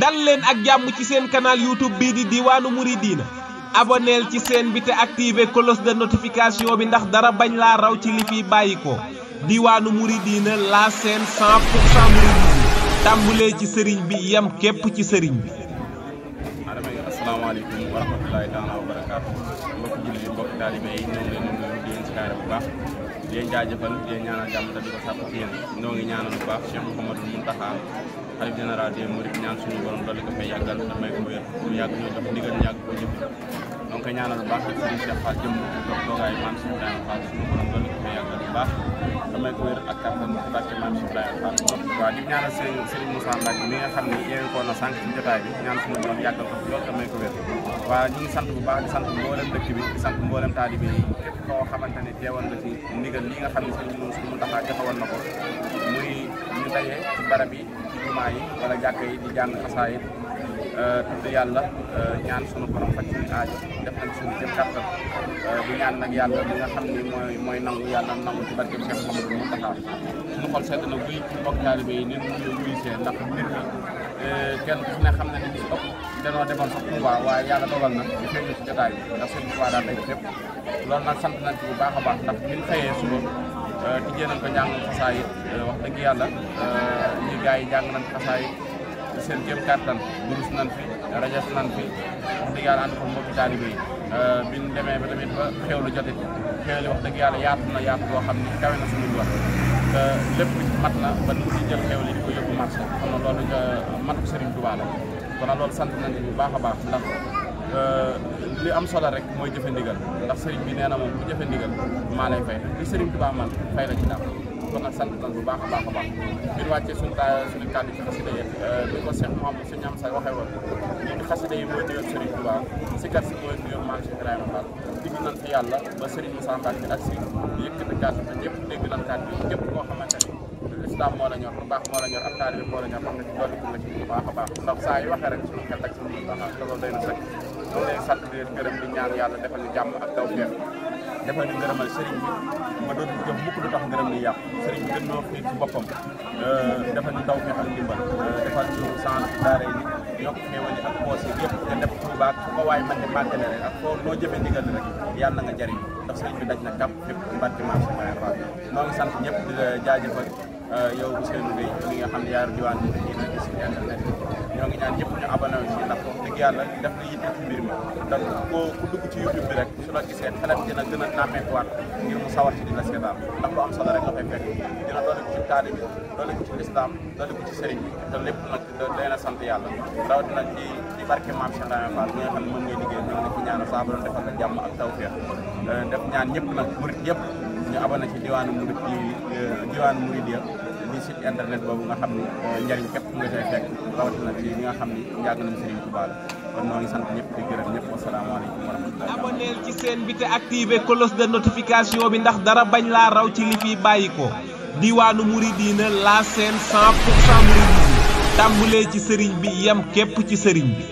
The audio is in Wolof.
dal leen ak jàmm ci seen canal YouTube bii di Diwaanu Mouridina abonneel ci seen bi te activer cloche de notification bi ndax dara bañ laa raw ci li fi bàyyi ko Diwaanu Mouridina la chaîne 100% mouridisme tàmbulee ci sëriñ bi yem képp ci sëriñ bi. asalaamaaleykum wa rahmatulahi taala wa barakaatu mbokki jullit yi mbokki taalibe yi ñoo ngi leen di nuyu di leen siyaare bu baax di leen jaajëfal di leen ñaanal jàmm te di ko sàkku ci yéen ñoo ngi ñaanal bu baax Cheikh Mouhamadou Mountakha xalif général des mourides ñaan suñu borom dolli ko fay yàggal te may ko wér mu yàgg ñoo jox ndigal ñu yàgg ko jëf donc koy ñaanal bu baax ak Serigne Cheikh Fall jëm dox toogaay maam Cheikh Ibrahima Fall suñu borom dolli ko fay yàggal bu baax te may ko wér ak kattan ci barke maam Cheikh Ibrahima Fall waaw di ñaanal Serigne Moussa Mbacke mi nga xam ne yéen ko na sànq ci jotaay bi ñaan suñu borom yàggal ko lool te may ko wér waaw ñu ngi sant bu baax di sant mboolem dëkk bi di sant mboolem taalibe yi képp koo xamante ne teewoon nga ci ndigal li nga xam ne Serigne Mountakha joxewoon na ko muy ñu daje ci barab yi ci jumaa yi wala jàkka yi di jàng xasaayid tudd yàlla ñaan sunu borom faj suñu aajo def nañ suñu jëm kàttan di ñaan nag yàlla li nga xam ni mooy nangu yàlla nangu ci barke Cheikh Mouhamadou Mountakha suñu xol sedd na guy ci mbokk taalibe yi nit ñu wuy see ndax mbir mi kenn ku ne xam ne ni ëpp danoo demoon sax Touba waaye yàlla dogal na ñu fekk ci jotaay bi ndax sëñ Touba daal day fépp loolu nag sant nañ ci bu baax a baax ndax biñ xëyee suba tijjee nañ ko jàng xasaayid wax dëgg yàlla ñi gars yi jàng nañ xasaayid seen jëm kàttan durus nañ fi rajas nañ fi wax dëgg yàlla ànd ko mbokki taalibe yi biñ demee ba tamit ba xewlu jotit xewli wax dëgg yàlla yaatu na yaatu boo xam ni kawe na suñu wax te lépp mat na ba nu ci jël xewli di ko yóbbu marché xam na loolu mat ko Serigne Touba la kon loolu sant nañ bu baax a baax ndax li am solo rek mooy jëfe ndigal ndax Serigne bi nee na moom bu jëfe ndigal maa lay fay li Serigne Touba man fay la ci daal kon nag sant nañ bu baax a baax a baax bi ñu wàccee suñu kàddu ci xasida yi bi ko Cheikh Mouhamadou Sëñ Am Say waxee woon ñu xasida yi mooy ndigal Serigne Touba si kat si mooy ndigal maam Cheikh Ibrahima Fall digg nañ fi yàlla ba Serigne Moussa Mbacke ak si yëkkati kàddu te ñëpp dégg nañ kàddu yi képp koo xamante ni islam moo la ñor lu baax moo la ñor ab taalibe moo la ñor xam nga ci dolli ko la ci bu baax a baax ndax saa yu waxee rek suñu xel ak suñu baax te loolu day na sëkk loolu lay sant di leen gërëm di ñaan yàlla defal ñu jàmm ak tawfeex defal ñu ngërëmal sëriñ bi ma doon jëm mukk du tax ngërëm li yàqu sëriñ bi gën noo fii ci boppam defal ñu tawfeex ak ndimbal defal ñu sant daara yi yokk xéewali ak poos yi yëpp te def Tuubaa fu ko waay man di màggale rek ak foo noo jëfee ndigal rek yàlla na nga jariñ ndax sëriñ bi daj na kàpp fépp mbarke maam si Baye Fall noo ngi sant ñëpp di la jaajëfal yow Ousseynou Gueye mi nga xam ne yaa Diwaan Mouridina ci site internet bi ñoo ngi ñaan ñëpp ñu abonné wu ci ndax wax dëgg yàlla def na yitte ci mbir mi ndax ku dugg ci YouTube bi rek su la gisee xelam dina gën a nàmmeekuwaat ngir mu sawar ci di la seetaan ndax lu am solo rek la fay fekk dina doole ko ci taali bi doole ko ci lislaam doole ko ci sëriñ bi te lépp nag day na sant yàlla rawatina ci barke maam Cheikh Ibrahima Fall mi nga xam ne moom ngay liggéey ñoo ngi ci ñaanal saa borom defal la jàmm ak tawfeex def ñaan ñëpp nag murid yëpp ñu abonné ci Diwaanu Murid Diwaanu Mouridina di site internet boobu nga xam ni njariñ képp nga koy fekk rawatina ci ñi nga xam ni njàng nañ Serigne Touba la kon noo ngi sant ñëpp di gërëm ñëpp wasalaamaaleykum wa rahmatulah. abonneel ci seen bi te activer cloche de notification bi ndax dara bañ laa raw ci li fi bàyyi ko Diwaanu Mouridina la chaîne 100% mouridisme tàmbulee ci sëriñ bi yem képp ci sëriñ bi.